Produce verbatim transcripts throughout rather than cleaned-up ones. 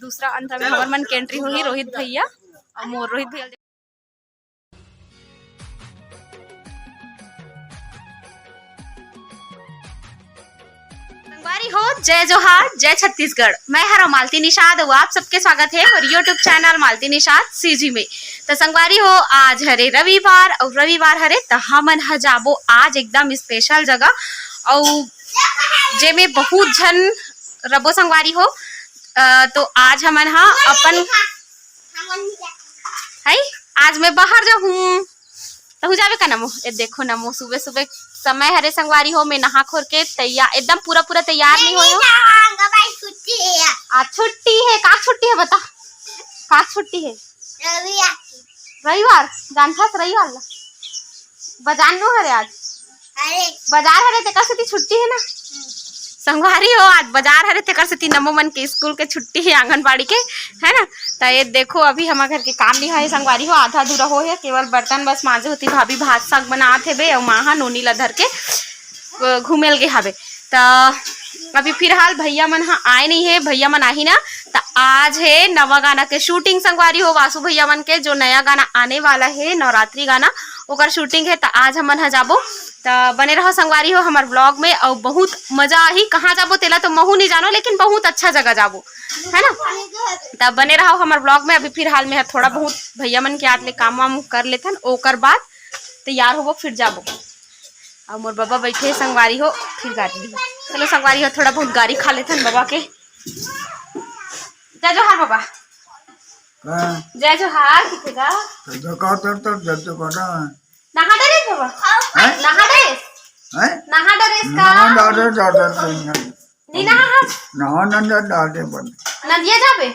दूसरा अंत में हमर मन के एंट्री होही, रोहित भैया अउ मोर रोहित भैया। संगवारी हो, जय जोहार, जय छत्तीसगढ़। मैं हरा मालती निषाद अउ आप सबके स्वागत है मोर YouTube channel Malti Nishad CG में। तो संगवारी हो, आज हरे रविवार अउ रविवार हरे, त हमन ह जाबो आज एकदम स्पेशल जगह, अउ जेमे बहुत झन रबो संगवारी हो। अ, तो आज हमन ह अपन, है, आज मैं बाहर जाहूँ। तहू जाबे का नमो? ए देखो नमो, सुबह सुबह समय हरे संगवारी हो, मैं नहा खोर के तैयार, एकदम पूरा पूरा तैयार नहीं होय हो। आज छुट्टी है। का छुट्टी है बता? का छुट्टी है? रविवार। जानथस रविवार ला? बजार नो हरे आज। बाजार हरे तेकर सेती छुट्टी है ना। संगवारी हो, आज बाजार हरे तेकर सेती नमो मन के स्कूल के छुट्टी है, आंगनबाड़ी के, है ना। त ये देखो, अभी हमर घर के काम नहीं है संगवारी हो, आधा अधूरा हो है, केवल बर्तन बस मांजे होती। भाभी भात साग बनात हेबे अउ माँ हा नोनी ला धर के अ, घूमे ल गे हावे। त अभी फिलहाल भैया मन ह आए नहीं है, भैया मन आही ना। त आज है नवा गाना के शूटिंग संगवारी हो, वासु भैया मन के जो नया गाना आने वाला है नवरात्रि गाना, ओकर शूटिंग है। त आज हमन ह जाबो, त बने रहो संगवारी हो हमर ब्लॉग में। अउ बहुत मजा आही। कहाँ जाबो तेला तो महू नहीं जानो, लेकिन बहुत अच्छा जगह जाबो, है ना। त बने रहो हमर ब्लॉग में। अभी फिलहाल में ह थोड़ा बहुत भैया मन के याद ले काम वाम कर लेथन, ओकर बाद तैयार होबो फिर जाबो। अउ मोर बबा बैठे हे संगवारी हो, फिर गारी ली। चलो संगवारी हो, थोड़ा बहुत गारी खा लेथन बबा के। जय जोहार बबा। हाँ। जय जोहार किथे गा? जय जोहार, तर, तर, जय जोहार। नहा डरेस बबा? हैं? नहा डरेस? हैं? नहा डरेस का? नहा डरे, डरे, डरे, डरे। नी नहा हस? नहा, नहा, डरे, डरे बन। नदिया जाबे?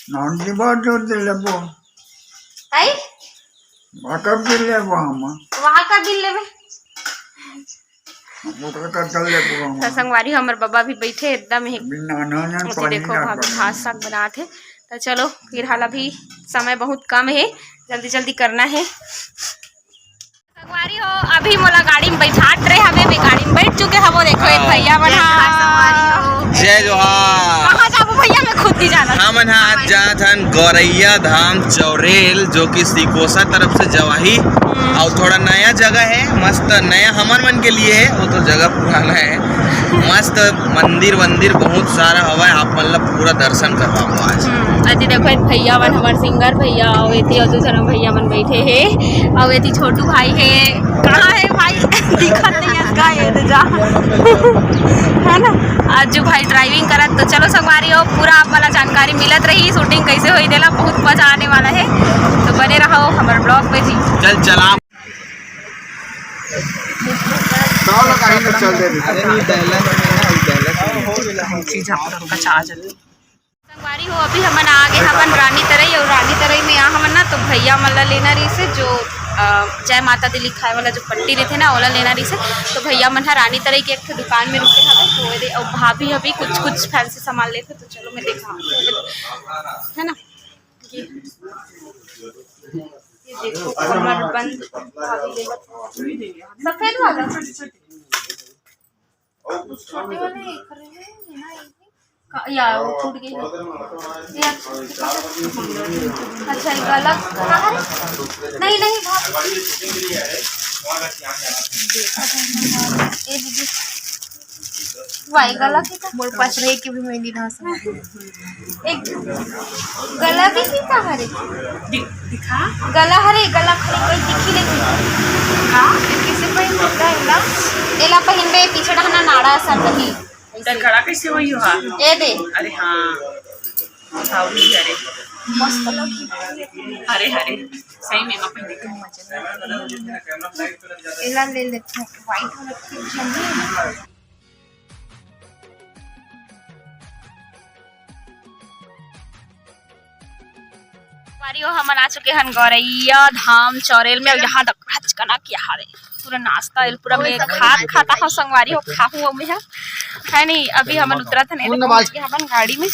नहा के बाद जो दे लेबो। आई? वहाँ का बिल लेबो हम। वहाँ का बिल लेबे? हम ओकरा का चल लेबो हम। त संगवारी हमर बबा भी बैठे एकदम ही। अभी नहाना है, अभी पानी देखो ना भाभी पड़े। भात साग बनात हे। त चलो फिलहाल अभी समय बहुत कम है, जल्दी जल्दी करना है। संगवारी हो, अभी मोला गाड़ी में बैठात रहे हवे, मैं गाड़ी में बैठ चुके हवो। देखो एक हाँ। भैया मन हा। जय जोहार। कहाँ जाबो भैया, मैं खुद नहीं जानत। हमन हा आज जात हन गौरैया धाम चौरेल, जो कि सिकोसा तरफ से जवाही। हम्म। अउ थोड़ा नया जगह है, मस्त नया हमर मन के लिए है, वो तो जगह पुराना है। मस्त मंदिर वंदिर बहुत सारा हवय, आप मन ला पूरा दर्शन करवाबो आज। हम्म, अति देखो एक भैया मन हमर सिंगर भैया अउ एती अउ दू झन भैया मन बैठे हे अउ एती छोटू भाई हे। कहाँ है भाई? दिखत नहीं है इसका, ये दे जा। है ना? आज जो भाई ड्राइविंग करत, तो चलो संगवारी हो, पूरा आप वाला जानकारी मिलत रही, शूटिंग कैसे होई देला, बहुत मजा आने वाला है। तो बने रहो हमर ब्लॉग पे जी। चल चला। चीज आप लोग का चार्ज। संगवारी हो, अभी हमन आ गे हवन रानी तरई, अउ रानी तरई में आ हवन ना, तो भैया मन ला लेना रहिसे जो, अ, जय माता दी लिखाए वाला जो पट्टी रहिथे ना, ओला लेना रहिसे। तो भैया मन ह रानी तरई के एक ठो दुकान में रुके हवे, तो ओदे अउ भाभी अभी कुछ कुछ फैंसी सामान लेथे, तो चलो मैं देखा, है ना। ये, ये देखो कमर बंद भाभी लेवत, सफेद वाला। छोटे वाले एक रहे हैं ना, एक का-, या वो छूट गई है। ये अच्छा, अच्छा, ये गला कहाँ है? नहीं, नहीं, भाभी। ये दीदी, वाई गला के का? मोर पास रहे कि भी मैं नहीं रह सकती। एक गला भी की का हरे? दि-, दिखा। गला हरे, गला खाली कोई दिखी नहीं। का? कैसे पहन सकता है ना? एला पहिनबे, पीछे डहना नाड़ा असन रही। तेर खड़ा कैसे होई हो? हाँ। ए दे। अरे हाँ। हाँ, वही हरे। मस्त लगी। हरे, हरे। सही में, मैं पहन के मजा। एला ले लेते हैं, white वाला ठीक है। संगवारी हो, हमन आ चुके हन गौरैया धाम चौरेल में। अउ यहाँ तक रच कना किया हरे, पूरा नाश्ता, पूरा मैं खात खाता हूँ संगवारी हो, खाहूँ अउ मैं ह, है नहीं। अभी हमन उतरत हन, एदे पहुँच गे हमन गाड़ी में।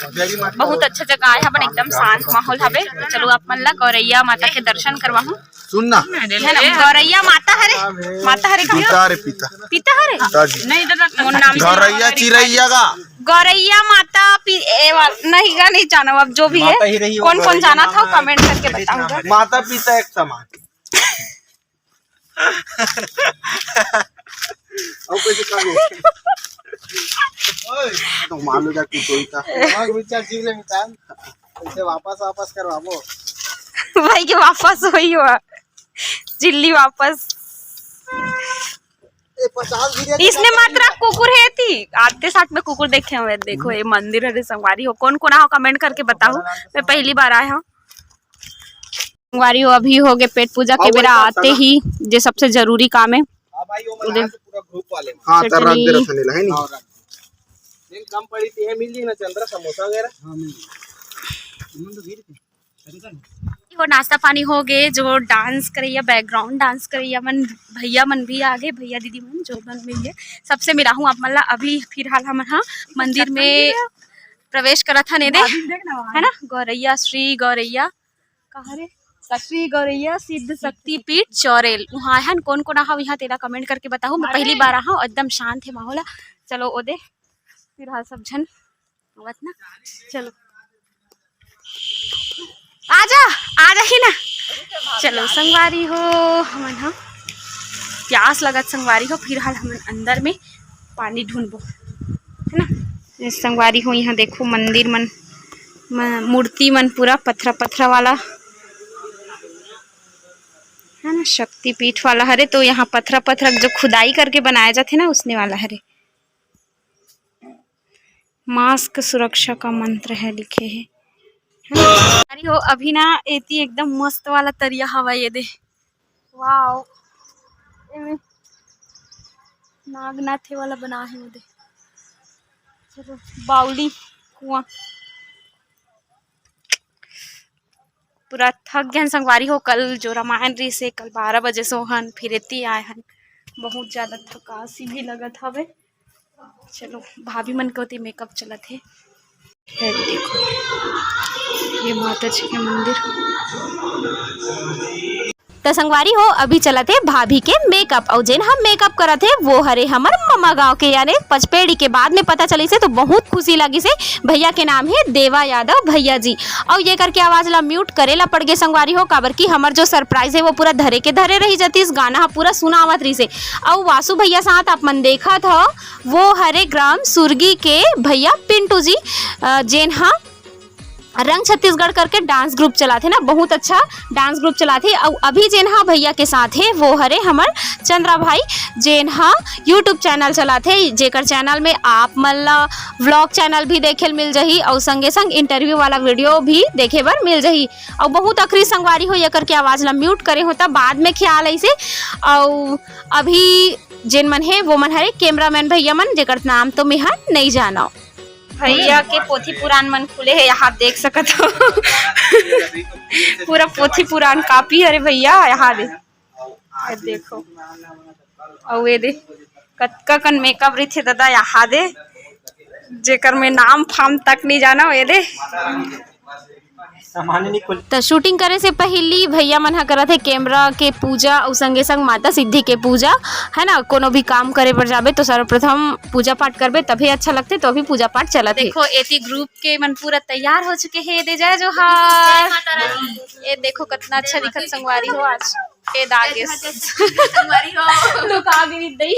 बहुत अच्छा जगह आए हमन, एकदम शांत माहौल हवे। तो चलो आप मन ला गौरैया माता के दर्शन करवाहूँ। सुन ना। है ना, गौरैया माता हरे, माता हरे का? पिता रे पिता। पिता हरे? पिताजी। मोर नाम से गौरैया चिरैया का। गौरैया माता पी-, ए वाला, नहीं गा, नहीं जानो अब, जो भी है। माता ही रही हो, कौन कौन गौरैया जाना नाम था, है, कमेंट करके बताऊंगा। माता पिता एक समान। अब कैसे कम है? ओए, तो मान लो जा कि कोई था। दिमाग विचार जीव ले मितान। इसे वापस, वापस करवाबो। भाई के वापस वही हुआ। जिल्ली वापस। ए, पचास भी दे दे। इसने मात्रा कुकुर है थी। आते साथ में कुकुर देखे हुए। देखो, ये मंदिर है, संगवारी हो। कौन कौन आओ, कमेंट करके बताओ। मैं पहली बार आया हूँ। संगवारी हो, अभी हो गए पेट पूजा के बेरा आते ही, जे सबसे जरूरी काम है। हाँ भाई, वो उधर। पूरा ग्रुप वाले में। हाँ, तो रख दे चटनी। रखने ला, है नहीं? हाँ, रख दे। दिन कम पड़ी थी, ये मिल जाए ना, चंद्रा समोसा वगैरह। हाँ, मिल जाए। तुम तो भीड़ थे। हो, नाश्ता पानी हो गए, जो डांस करैया, बैकग्राउंड डांस करैया मन, भैया मन भी आ गए, भैया दीदी मन जो मन मिल गए, सबसे मिला हूँ आप मन ला। अभी फिलहाल हमन हा मंदिर में प्रवेश करत हन, एदे, है ना, गौरैया, श्री गौरैया, कहाँ रे? श्री गौरैया सिद्ध शक्ति पीठ चौरेल, वहाँ हन। कौन कौन आहा यहाँ, तेला कमेंट करके बताहू। मैं पहली बार आहा, एकदम शांत है माहौल। चलो ओदे, फिलहाल सब झन आवत ना। चलो। आजा, आजा ही ना। चलो संगवारी हो, हमन ह प्यास लगत संगवारी हो, फिलहाल हमन अंदर में पानी ढूंढबो, है ना। ये संगवारी हो, यहाँ देखो मंदिर मन, म-, मूर्ति मन पूरा पथरा पथरा वाला, है ना, शक्तिपीठ वाला हरे। तो यहाँ पथरा पथरा जो खुदाई करके बनाया जाथे ना, उसने वाला हरे। मास्क सुरक्षा का मंत्र है लिखे है। अरे हो, अभी ना एती एकदम मस्त वाला तरिया हवा ये दे। वाओ, एमे नागनाथे वाला बना है वो दे। चलो, बावली कुआं। पूरा थक गए हन संगवारी हो। कल जो रामायण रहिस हे, कल बारह बजे सोहन, फिर एती आए हन। बहुत ज्यादा थकासी भी लगत हवे। चलो, भाभी मन के ओती मेकअप चलत हे। ये देखो, ये माता जी के मंदिर। त संगवारी हो, अभी चलत हे भाभी के मेकअप, अउ जेन ह मेकअप करत हे वो हरे हमर ममा गांव के, यानी पचपेड़ी के। बाद में पता चलिस हे तो बहुत खुशी लगिस हे। भैया के नाम हे देवा यादव भैया जी। अउ ये करके आवाज ला म्यूट करे ला पड़ गे संगवारी हो, काबर कि हमर जो सरप्राइज हे वो पूरा धरे के धरे रही जतिस, गाना ह पूरा सुनावत रहिस हे। अउ वासु भैया साथ आप मन देखत हो, वो हरे ग्राम सुरगी के भैया पिंटू जी, अ, जेन ह रंग छत्तीसगढ़ करके डांस ग्रुप चलाथे ना, बहुत अच्छा डांस ग्रुप चलाथे। अउ अभी जेन हा भैया के साथ हे वो हरे हमर चंद्रा भाई, जेन हा YouTube चैनल चलाथे, जेकर चैनल में आप मन ला व्लॉग चैनल भी देखे ल मिल जही अउ संगे संग इंटरव्यू वाला वीडियो भी देखे बर मिल जही। अउ बहुत आखिरी संगवारी हो, ये करके आवाज ला म्यूट करे हो त बाद में ख्याल अइसे। अउ अभी जेन मन हे वो मन हरे कैमरामैन भैया मन, जेकर नाम तो मेहा नइ जानव। भैया के पोथी पुराण मन खुले हे, यहाँ देख सकत हो। पूरा पोथी पुराण कॉपी हरे भैया, यहाँ दे। ये देखो, अउ ये दे, कतका कन मेकअप रहिथे ददा, यहाँ दे, जेकर मैं नाम फाम तक नहीं जाना, ये दे। सामान ही नहीं खुल। त शूटिंग करे से पहिली भैया मन ह करत हे कैमरा के पूजा अउ संगे संग माता सिद्धि के पूजा, है ना। कोनो भी काम करे बर जाबे तो सर्वप्रथम पूजा पाठ करबे तभी अच्छा लगथे, तो अभी पूजा पाठ चलत हे। देखो एती ग्रुप के मन पूरा तैयार हो चुके हे। दे जय जोहार। ये देखो कितना अच्छा दिखत संगवारी हो आज। ए दागेस। संगवारी हो। लुका गई दई।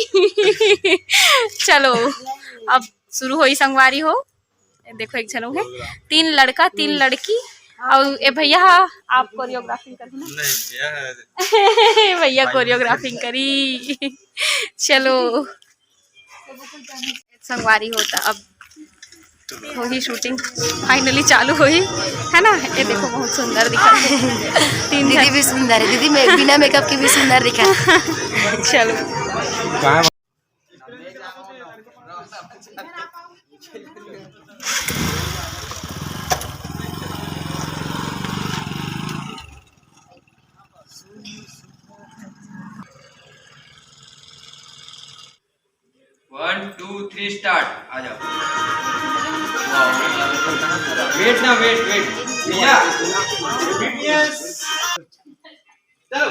चलो अब शुरू होई संगवारी हो। ए देखो एक झन हे, तीन लड़का तीन लड़की। अउ ए भैया हा आप कोरियोग्राफिंग करही ना? नहीं, भैया है। भैया कोरियोग्राफिंग करी। चलो संगवारी हो त अब होही शूटिंग, फाइनली चालू होही, है ना। ये देखो बहुत सुंदर दिखत हे। तीन दीदी झन। भी सुंदर है दीदी, मैं बिना मेकअप के भी सुंदर दिखा। चलो। One, two, three, start। आ जाओ। वेट ना, वेट, वेट। भैया, चलो।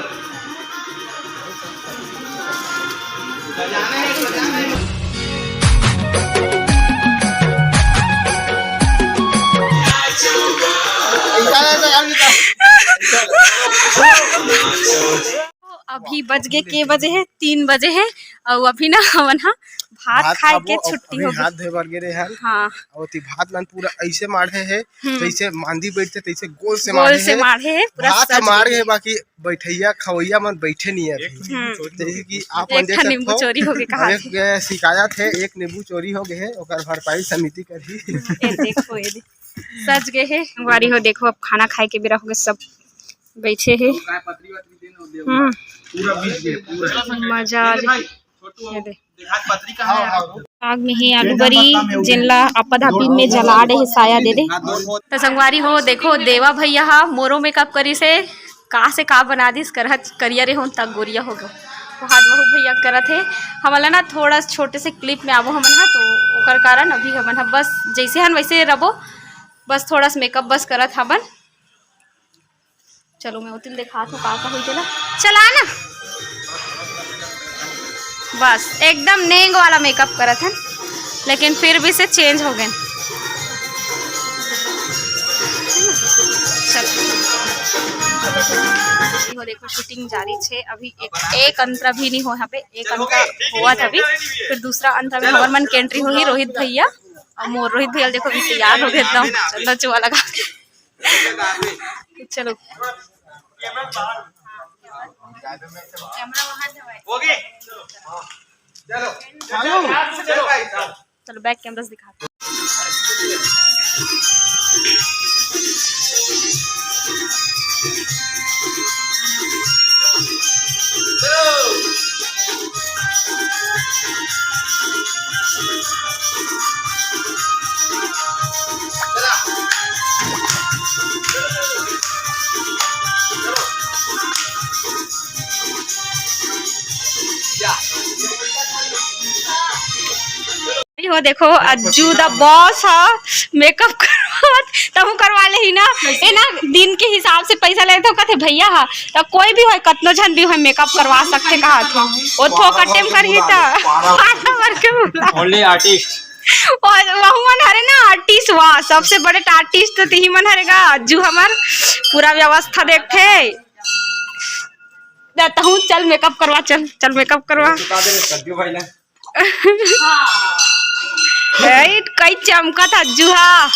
बजाना है, बजाना है। अभी बज गे, के बजे हे? तीन बजे हे। अउ अभी ना हमन ह भात भात खाए खाबो, के अउ छुट्टी अभी हो गे। हाथ धोए बर गे रहे हन। हाँ। अउ ओती भात मन पूरा ऐसे माढ़े हे, हम्म। जैसे मांदी बैठथे तैसे गोल से गोल माढ़े से हे। माढ़े हे, पूरा भात सज माढ़ गे। गे, बाकी बैठैया खवैया मन बैठे नहीं है। हम्म। जैसे कि आप मन एक देख ठन नींबू सकथो, चोरी हो गे कहा एक, थे। ए, शिकायत है, एक नींबू चोरी हो गए है, ओकर भरपाई समिति करही। ए देखो, ए दे-, सज गए है। संगवारी हो, देखो, अब खाना खाए के बेरा हो गए, सब बैठे है। हम्म। मजा आ जाए। ये दे। आग में ही आलू बरी, जेन ला आपा धापी में जला डे हे साया दे दे। तो संगवारी हो, देखो, देवा भैया हा मोरो मेकअप करिस हे, का से का बना दिस, करहत करिया रे होन तक गोरिया हो गो। वो हाथ बहू भैया करत हे। हमन ला ना थोड़ा छोटे से क्लिप में आबो हमन हा, तो ओकर कारण अभी हमन हा बस जैसे हन वैसे रबो, बस थोड़ा सा मेकअप बस करत हमन। चलो, मैं ओतिल दिखात हूँ का का होई तेला। चला ना, बस एकदम नेंग वाला मेकअप करत हन, लेकिन फिर भी से चेंज हो गए। चलो, ये हो देखो, शूटिंग जारी छे, अभी एक, एक अंतरा भी नहीं हो यहाँ पे, एक अंतरा होवत अभी, फिर दूसरा अंतरा में हमर मन के एंट्री होही, रोहित भैया और मोर। रोहित भैया देखो, अभी तैयार हो गए एकदम, चंदा चुआ लगा के। चलो। चलो, बैक कैमरा से दिखाते हैं। हो देखो, अज्जू द बॉस हा मेकअप करवात, तहूँ करवा लेही ना। ए ना, दिन के हिसाब से पैसा लेथे, कहथे भैया हा, त कोई भी होय, कतनो झन भी होय, मेकअप करवा सकथे, कहा थे। ओ थोकटे में करही त। पारा भर के बुला। Only artist। और वहू मन हरे ना आर्टिस्ट, वाह, सबसे बड़े आर्टिस्ट तो तिही मन हरे गा। अज्जू हमर पूरा व्यवस्था देखथे। द-, तहूँ चल मेकअप करवा, चल, चल मेकअप करवा। बता दे, कज्जू भाई ना। ए, कई चमकत अज्जू हा।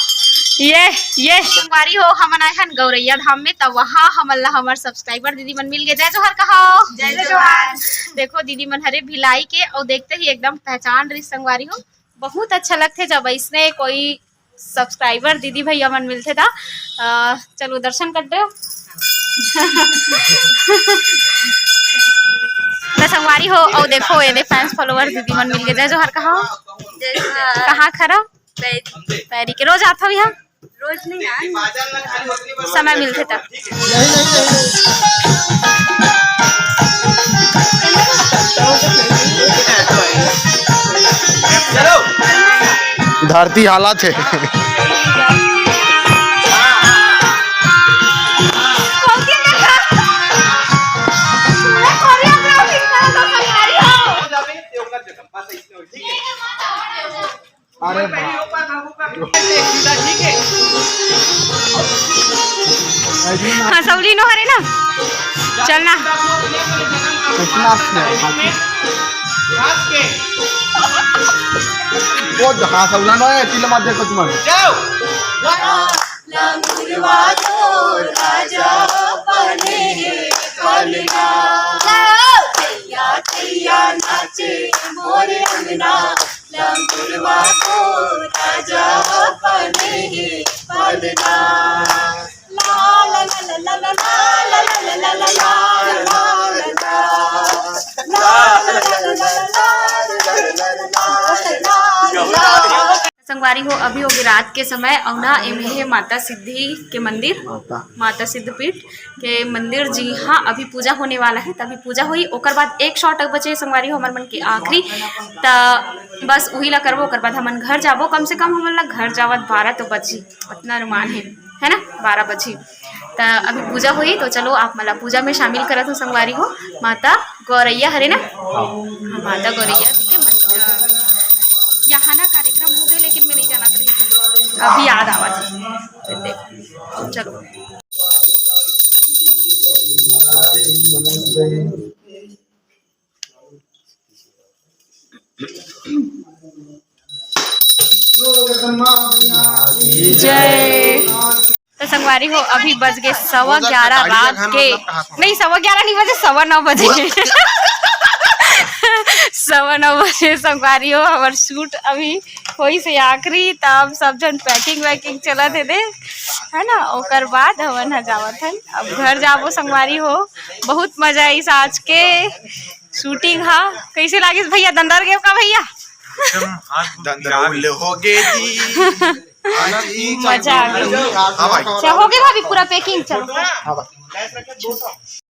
ये, ये। संगवारी हो, हमन आए हन गौरैया धाम में, त वहाँ हमन ला हमर सब्सक्राइबर दीदी मन मिल गए। जय जोहार कहो। जय जोहार। देखो दीदी मन हरे भिलाई के, और देखते ही एकदम पहचान रही संगवारी हो। बहुत अच्छा लगथे जब ऐसने कोई सब्सक्राइबर दीदी भैया मन मिलथे ता। अ, चलो दर्शन कर दो। त संगवारी हो, और देखो ये दे फैंस फॉलोअर दीदी मन मिल गए। जय जोहार कहा। जय जोहार। कहाँ खरा? पैरी। पैरी के रोज आथव यहाँ? रोज नहीं यार। समय मिलथे तब। धरती हालत हे। अरे बाप। हंसौली नो हरे ना, चलना। वो हंसौला नो है, तिल मत देखो तुम्हारे। लंगुरवा तो राजा बने हे पलना। तैया तैया नाचे मोर अंगना, लंगुरवा तो राजा बने हे पलना। ला ला ला ला ला। संगवारी हो, अभी होगे रात के समय, अउ ना एमे हे माता सिद्धि के मंदिर, माता। माता सिद्धपीठ के मंदिर जी। हाँ, अभी पूजा होने वाला है, तभी पूजा होई। ओकर बाद एक शॉट बचे संगवारी हो, हमर मन के आखिरी, त बस उही ला करबो। ओकर बाद हमन घर जाबो, कम से कम हमन ला घर जावत बारह तो बजी, अतना अनुमान है, है ना, बारह बजी। त अभी पूजा होई, तो चलो आप मन ला पूजा में शामिल करत हूँ संगवारी हो। माता गौरैया हरे ना? हाँ। हाँ, माता गौरैया जी के मंदिर। यहाँ ना कार्यक्रम हो गए, लेकिन मैं नहीं जानत रही, अभी याद आवत है। देखो, चलो। जय। तो संगवारी हो, अभी बज गए सवा ग्यारह रात के, नहीं, सवा ग्यारह नहीं बजे, सवा नौ बजे। सवा नौ बजे संगवारी हो, हमार शूट अभी होइस हे आखिरी, तब सब झन पैकिंग वैकिंग चलत हे दे, है ना। ओकर बाद हमन ह जावत हन, अब घर जाबो संगवारी हो। बहुत मजा आइस आज के शूटिंग हा। कैसे लागिस भैया, दंदर गेव का भैया? दंदरौल हो गे जी। मजा आ गई। हाँ भाई। अच्छा, हो गया भाभी पूरा पैकिंग? चलो। हाँ भाई।